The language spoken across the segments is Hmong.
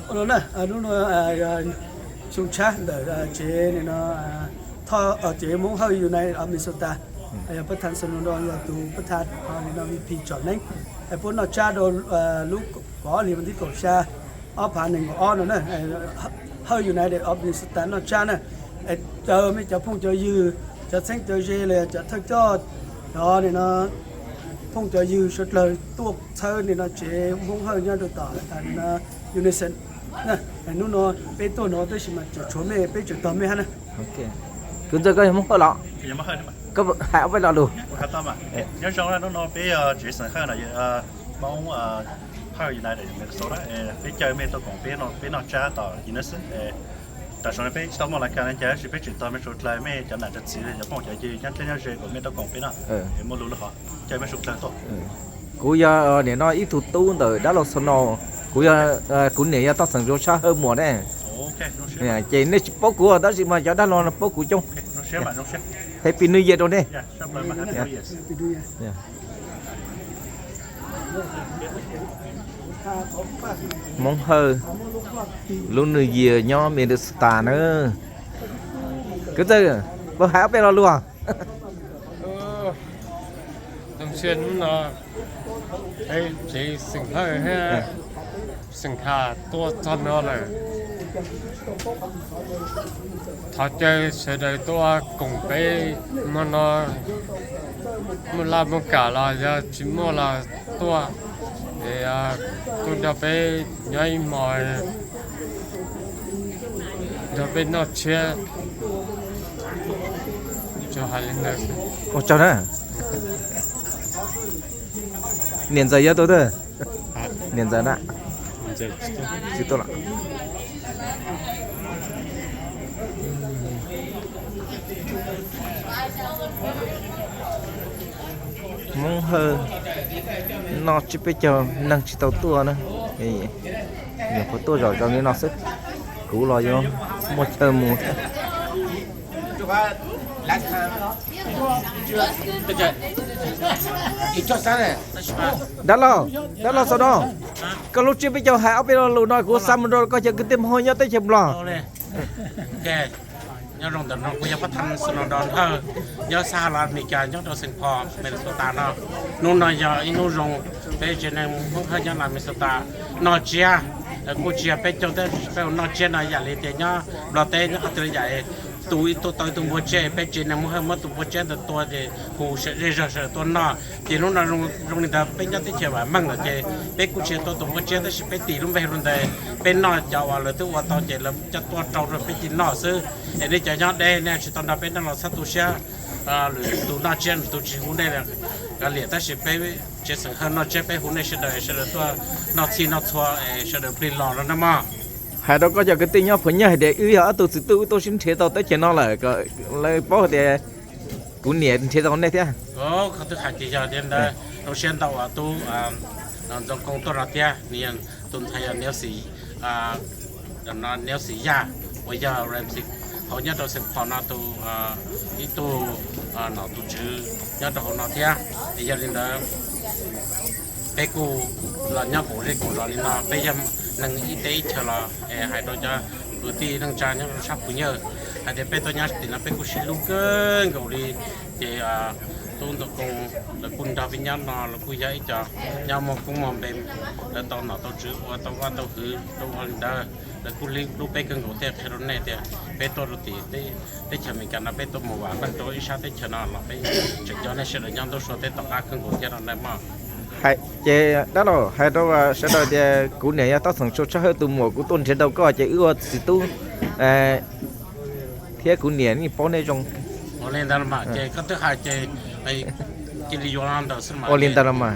Ua no na, hnub no xyoo tshab ntawm tsev nim no, tsev Hmoob Hawj United of Minnesota, yog pab thas Xanaudo yog tus pab thas, nim no V P tsom neeb, es puab noj tsab rau lub kaum ob hlis vas thib kaum xya ob phav nees nkaum ob no na, Hawj United of Minnesota noj tsab na. Es caw mej cov phooj cov ywg, cov txheeb cov ze los yog cov thawj coj, cov nim no phooj cov ywg suav dlawg tuaj txhawb nim no tsev Hmoob Hawj nyob rau tom nim no Unison. Hnub no peb tuaj no tab sis mas tseem tshuav mej, peb tseem tog mej hab na. Kuv ntxawg koj yog Hmoob Hawj los? Koj hais ob peb lo lus. Nyob zoo, hnub no peb yog tsev xeem Hawj no, Hmoob Hawj United Minnesota, peb caw mej tuaj koom peb, peb noj tsab tom Unison. Tam sim no peb tsis tau muaj laj kas li cas tab sis peb tseem tog mej suav dlawg, mej cov nam cov txiv cov phooj cov ywg nyob dleb nyob ze kom mej tuaj koom peb no, muaj lus lub qhov caw mej suav dlawg tuaj. Kuv yog nim no ib tug tub ntawm dab laug Xanaudo, kuv yog, kuv niam yog Toj Xeem Zoo Tshaj Hawj muam ne. Ces nej tsis paub kuv tab sis mas cov dab laug no paub kuv coob. Happy New Year rau nej. Hmoob Hawj lub New Year nyob Minnesota na. Kuv ntxawg, puas hais ob peb lo lus? Zoo siab hnub no peb tsev xeem Hawj thiab xeem Khas tuaj txog no lawm. Thov caw sawv daws tuaj koom peb hmo no, muaj laj muaj kam los yog tsis muaj los tuaj, es tuaj nrog peb nyob ib hmo, nrog peb noj tshiab. Ua tsaug na. Niam ntxawm yog tau twg? Niam ntxawm na. Tsis tuaj lawm. Hmoob Hawj noj tsib peb caug neeg tsis tau tuaj na, nyuam qhuav tuaj zom zaws li no xwb. Kuv los yuav muaj chaw mus thiab. Dab laug, dab laug Xanaudo, koj lub tsib peb caug hais ob peb lo lus no kuv xav mus rau koj cov kwv tij Hmoob nyob teb chaws Nplog. Nyob zoo ntawm no kuv yog pab thas Xanaudo Hawj, nyob sab Las Vegas nyob rau Saint Paul, Minnesota no. Hnub no yog ib hnub zoo, peb tsev neeg Hmoob Hawj nyob Las Minnesota noj tsiab, kuj tsis yog peb caug thiab, peb noj tsiab no yam li tias nyob Nplog teb nyob qhov twg yam, tus ib tug tau ib tug npua tsiab, peb tsev neeg Hmoob Hawj muab tus npua tsiab ntawd tua ces hu zej zog sawv daws tuaj noj. Ces hnub no zoo li ntawd peb nyob teb chaws vam meej lawm ces peb kuj tsis yog tua tus npua tsiab tab sis peb tis lub npe rau ntawd, peb noj cov uas lawv twb ua tau ces lawv coj tuaj rau rau peb cia noj xwb. Es nej cov nyob deb nej tsis tau nrog peb noj los txhob tu siab, lwm tus noj tsiab lwm tus tsis hu nej kav liam tab sis peb tsev xeem Hawj noj tsiab peb hu nej sawv daws, sawv daws tuaj noj txhij noj txhua es sawv daws plig los no na mog. Hais rau koj cov kwv tij nyob Phuv Nyaj hais tias wb yog ob tug txiv tub wb tuaj sib nrhiav tau teb chaws no lawm kom lawv paub hais tias kuv niam nrhiav tau nej thiab. Qhov twb hais tias yog tias ntawd zoo siab ntau uas tub Ntxoov Koob tuaj no thiab, nws yog tus ntxhais yog Niam Xis, Niam Xis Yaj uas yog Ramsey hauv nyob rau Saint Paul no tus ib tug nom tus tswv nyob rau hauv no thiab. Es yog li ntawd peb kuj los nyob koom zej koom zos li no, peb yog neeg ib teb ib chaws los es hais rau cov kwv tij neej tsa nyob rau sab Phuv Nyaj hais tias peb tuaj nyob tim no peb kuj sib hlub kawg nkaus li. Ces tub Ntxoov Koob lawv kuj nrog peb nyob no, lawv kuj yog ib co nyob muaj koob muaj npe, lawv tau nom tau tswv ua tau vaj tau hwv rau ua li ntawd, lawv kuj hlub peb kawg nkaus thiab. Qhia rau nej tias peb tuaj rau tim teb chaws Amelikas no peb tuaj mus vam meej rau ib sab teb chaws no los peb tseem nco nej sawv daws nyob ntuj sua teb tom qab kawg nkaus thiab no na mog. Ces dab laug hais rau sawv daws tias kuv niam yog Toj Xeem Sau Tshaj Hawj tus muam, kuv tuaj nrhiav tau koj ces wb ua txiv tub thiab kuv niam yeej paub nej zoo. Ua li ntawd los mas ces koj twb hais ces cia li yuav ntawd xwb mas. Ua li ntawd los mas.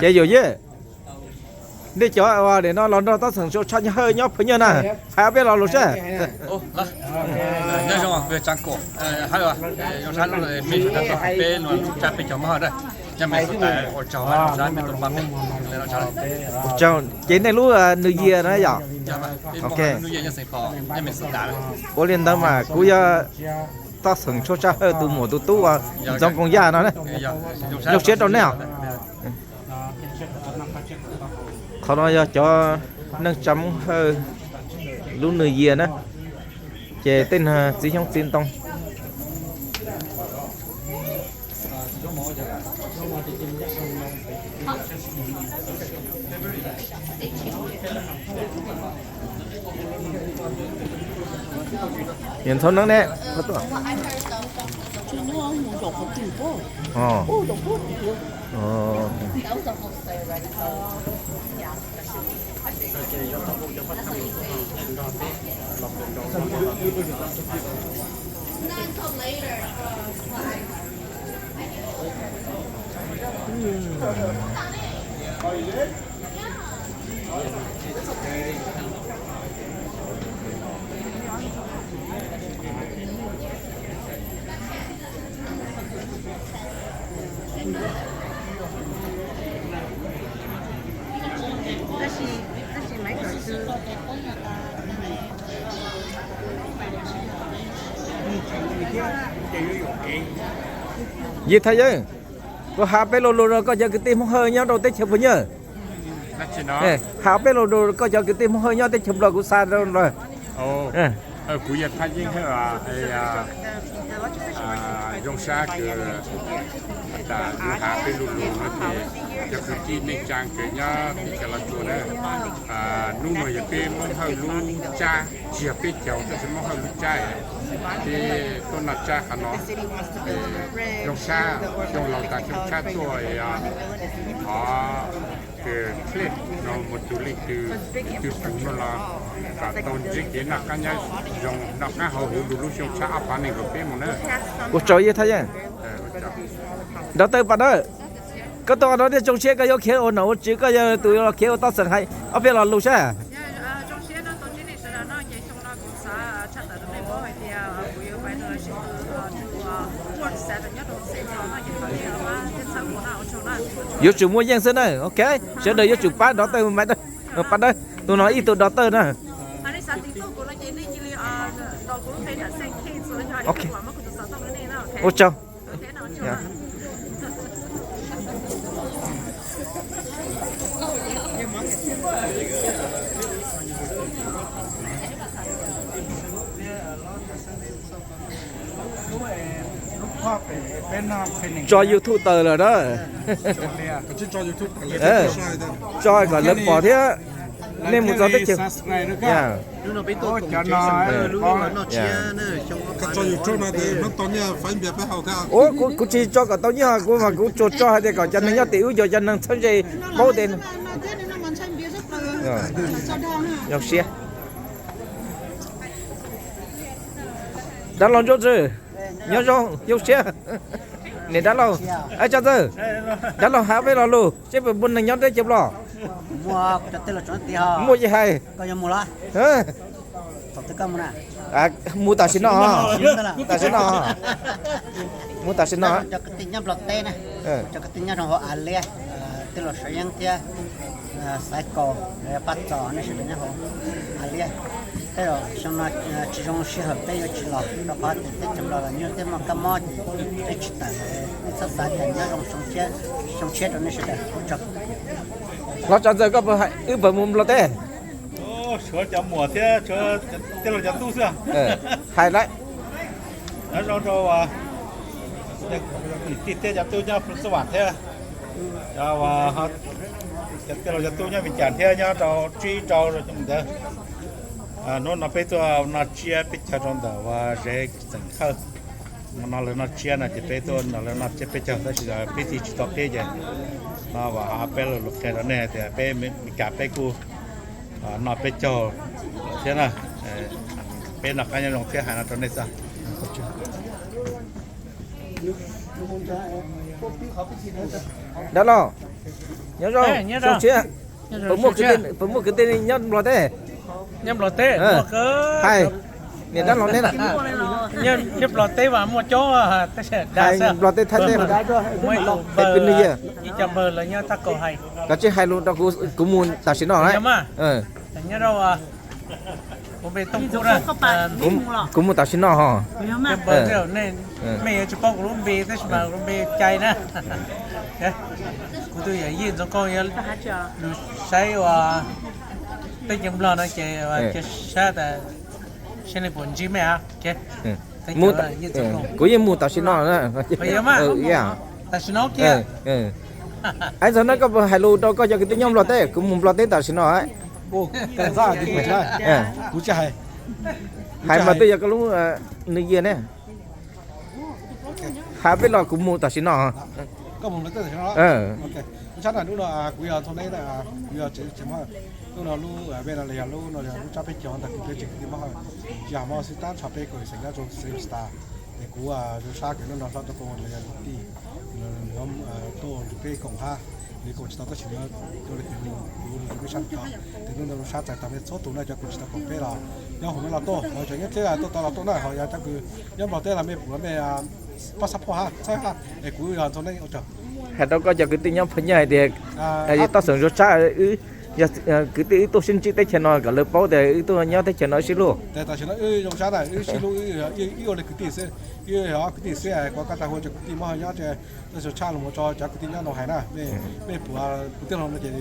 Ces yus yeej, nej cov uas nim no los nrog Toj Xeem Sau Tshaj Hawj nyob Phuv Nyaj na, hais ob peb lo lus seb. Nyob zoo, kuv yog Tsav Kuam Hawj, zoo sab peb lub tsab peb caug Hmoob Hawj na, nyob Minnesota. Ua tsaug, ua tsaug. Ces nej lub New Year na yom? Ua li ntawd mas kuv yog Toj Xeem Sau Tshaj Hawj tus muam tus tub uas Ntxoov Koob Yaj no, zoo siab rau nej os. Qhov no yog cov Neej tsa Moob Hawj lub New Year na, ces tej no txiv xyoob txiv ntoo. Niam ntxhua neeb ne. Yij Thaj Yeeb, kuv has peb lo lus rau koj cov kwv tij Hmoob Hawj nyob rau teb chaws Nplog. Has peb lo lus rau koj cov kwv tij Hmoob Hawj nyob teb chaws Nplog, kuv xa rau lawm. Kuv yog Thaj Yeeb, zoo sab kws has peb lo lus no ces cov kwv tij neej tsa kws nyob teb chaws Los Tsuas na, hnub no yog peb Hmoob Hawj lub tsab, tsis yog peb caug tab sis Hmoob Hawj lub tsab, peb tuaj noj tsab qhov no. Zoo sab, xyoo laus tas xyoo tshab tuaj, thov kws clip no mus tus leej twg, twg pum no los kom tau ntsib kev noj qab nyob zoo, noj qab haus huv lug lub xyoo tshab ob phav nees nkaum peb mus na. Ua tsaug Yij Thaj Yeeb. Dov Tawj Pas Dawb, koj tuaj no thiaj zoo siab koj yuav khiav ua nom ua tswv, koj yog tus los khiav ua toj xeem hais ob peb lo lus saib. Yuav tsum muaj yeej xwb na, ok. Sawv daws yuav tsum pab Dov Tawj Pas Dawb, tus no ib tug Dov Tawj na. Ua tsaug. Tso YouTube tawm lawm na. Tso kom lawv pom thiab. Nej mus txog teb chaws. Ua, kuv tsis tso kom tau nyiaj, kuv mas kuv tsuas tso hais tias kom cov neeg nyob tim wb, cov neeg txheeb ze paub tias zoo siab. Dab laug Ntsuab Ntxwg, nyob zoo, zoo siab. Niam dab laug, Tso Ntxwg, dab laug has peb lo lus seb puas muaj neeg nyob teb chaws Nplog. Muaj ces hais. Mus tam sim no, tam sim no, mus tam sim no. Cov kwv tij nyob Nplog teb na, cov kwv tij nyob rau hauv Alias, tij laug Suav Yeeb thiab Xaiv Kaus, Paj Txos, nej sawv daws nyob hauv Alias. Tej zaum xyoo no tsis zoo sij hawm peb yuav tsis los rau qhov tias teb chaws Nplog los nyuaj thiab muaj kab mob ces peb tsis tawm. Nej txhob xav tias nyob zoo, xyoo tshiab rau nej sawv daws. Hlob Tso Ntxawg, koj puas, wb puas mus Nplog teb? Suav cov muam thiab, tij laug cov tub xwb. Hais lawm. Nyob zoo rau niam tij thiab cov tub nyob Xub Vam thiab, cov tij laug cov tub nyob Vis Cas thiab nyob rau tsib rau ntawd. Hnub no peb tuaj noj tsiab peb caug rau ntawm uas Zeb xeem Hawj. Hmo no lawv noj tsiab no ces peb tuaj nrog lawv noj tsiab peb caug, tab sis peb txiv tsis tau qhib ces no uas peb los qhia rau nej tias peb Meskas peb kuj noj peb caug lawm thiab na. Peb noj qab nyob zoo thiab hais no rau nej xwb. Dab laug, nyob zoo, zoo siab. Puas muaj kwv tij nyob Nplog teb? Nyob Nplog teb, hais, niam dab laug neb na. Nyob Nplog teb mas muaj coob, hais Nplog teb Thaib teb. Muaj ib tug npawg, ib co npawg lawv nyob Thaj Kaus hais. Koj tsis hais lus rau kuv, kuv mus tam sim no. Nyob rau, kuv npe Tooj Kub na. Kuv mus tam sim no ho. Nej yuav tsis paub kuv lub npe tab sis mas kuv lub npe Cai na. Kuv tus yawm yij Ntxoov Koob yuav lug saib uas Tej cov Nplog no ces cia sab tas seb nws puas ntsib mej. Kuv yeej mus tam sim no na. Tam sim no, ais txog no koj puas hais lus rau koj cov kwv tij nyob Nplog teb? Kuv mus Nplog teb tam sim no. Hais mas twb yog koj lub nws yias ne. Hais peb los kuv mus tam sim no. Hnub no lub, peb no yog lub, no yog lub tsab peb caug ntawm kwv tij tsev kwv tij Hmoob Hawj, tsis yog Hmoob xwb, tab ntsho peb kaum xeem nyob rau xeem Stad. Es kuv zoo sab kwv hnub no hlob rau koj ua yog kwv tij tuaj nrog peb koom hab, nws koom tsis tau tab sis nws ua le kwv, kuv los peb sab tod. Ces hnub no zoo sab txais tos nej txhua tus na, cov kws tsis tau koom peb los nyob hauv no los tuaj, cov nyob teb tuaj tau los tuaj na, ho yog cov kws nyob Nplog teb los mej pum mej pab xab phoj hab, txhawb hab, es kuv yog ntxhua neej ua tsaug. Hais rau koj cov kwv tij nyob Phaj Nyaj hais tias, toj xeem zoo sab, yog kwv tij wb tuaj sib ntsib teb chaws no kom lawv paub tias wb tuaj nyob teb chaws no wb sib hlub. Tam sim no wb zoo sab na, wb sib hlub, wb ua le kwv tij xwb, wb yog kwv tij xwb, kuv koj tag hu cov kwv tij Hmoob Hawj nyob toj xeem tshaj los mus rau cov kwv tij nyob Noo Hais na, mej pum kuv tij laug no ces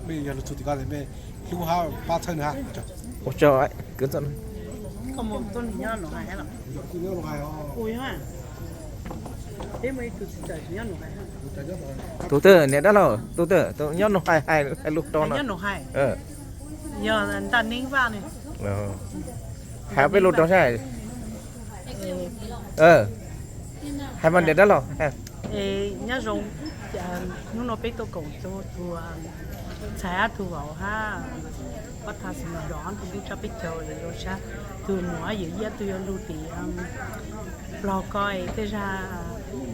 mej yog lug txug tim ko mej hlub hab pab txhawb nws hab. Ua tsaug. Tus twg niam dab laug? Tus twg? Tus nyob Noo Hais hais lus rau no. Yog Ntaj Neeb Vaj. Hais peb lus rau saib. Hais mas niam dab laug. Nyob zoo, hnub no peb tuaj koom tus ntxhais hab tus vauv hab, ob tug xeem Nplog ob tug lub tsab peb caug lawm zoo sab, tus muam yawm yij ob tug yuav lug tim Nplog ko es tej zag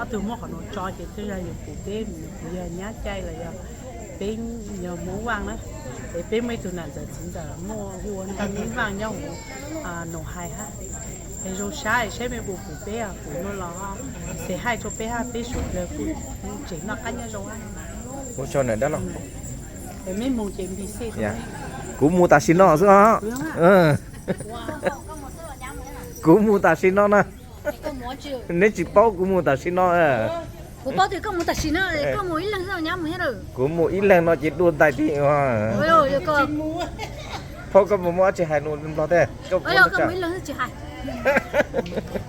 ob tug muab qhov no tso ces tej zag yuav pum peb, kuv yog nyab caij los yog peb yog Hmoob Vaj na, es peb muaj ib tug nam ntxawm txiv ntxawm muaj hu ua Ntaj Neeb Vaj nyob hauv Noo Hais hab. Es zoo sab saib mej puas pum peb, pum no los xes haij rua peb hab, peb suav dlawg kuj tseem noj qab nyob zoo. Ua tsaug niam dab laug. Kuv mus tam sim no xwb os. Kuv mus tam sim no na. Neb tsis paub kuv mus tam sim no. Kuv paub tias koj mus tam sim no, koj mus ib leeg xwb nyab mus thiab. Kuv mus ib leeg no ces dua ntais tib. Phauj, koj puas muaj dab tsi hais lus Nplog teb? Koj mus ib leeg xwb tsis hais.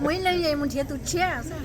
Mus ib leeg es mus nrhiav tus tshiab xwb.